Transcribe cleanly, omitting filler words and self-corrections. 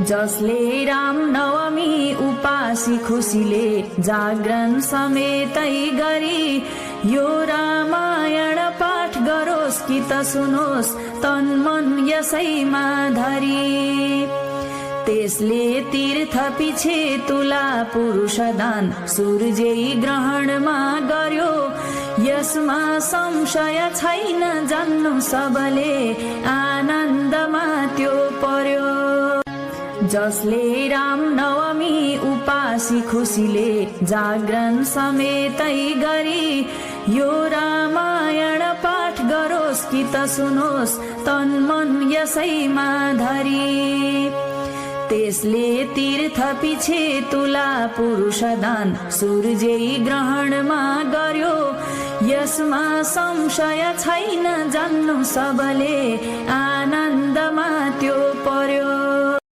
जसले राम नवमी उपासी खुसीले जागरण समेतै गरी यो रामायण पाठ गरोस् कि त सुनोस् तन मन यसैमा धरी। त्यसले तीर्थ पिछे तुला पुरुष दान सूर्य ग्रहणमा गर्यो, यसमा संशय छैन जान्नु सबले आनन्दमा त्यो पर्यो। जसले राम नवमी उपासी खुसीले जागरण समेतै गरी यो रामायण पाठ गरोस् कि त सुनोस् तन मन यसैमा धरी। त्यसले तीर्थ पिछे तुला पुरुष दान सूर्य ग्रहणमा गर्यो, यसमा संशय छैन जान्नु सबले आनन्दमा त्यो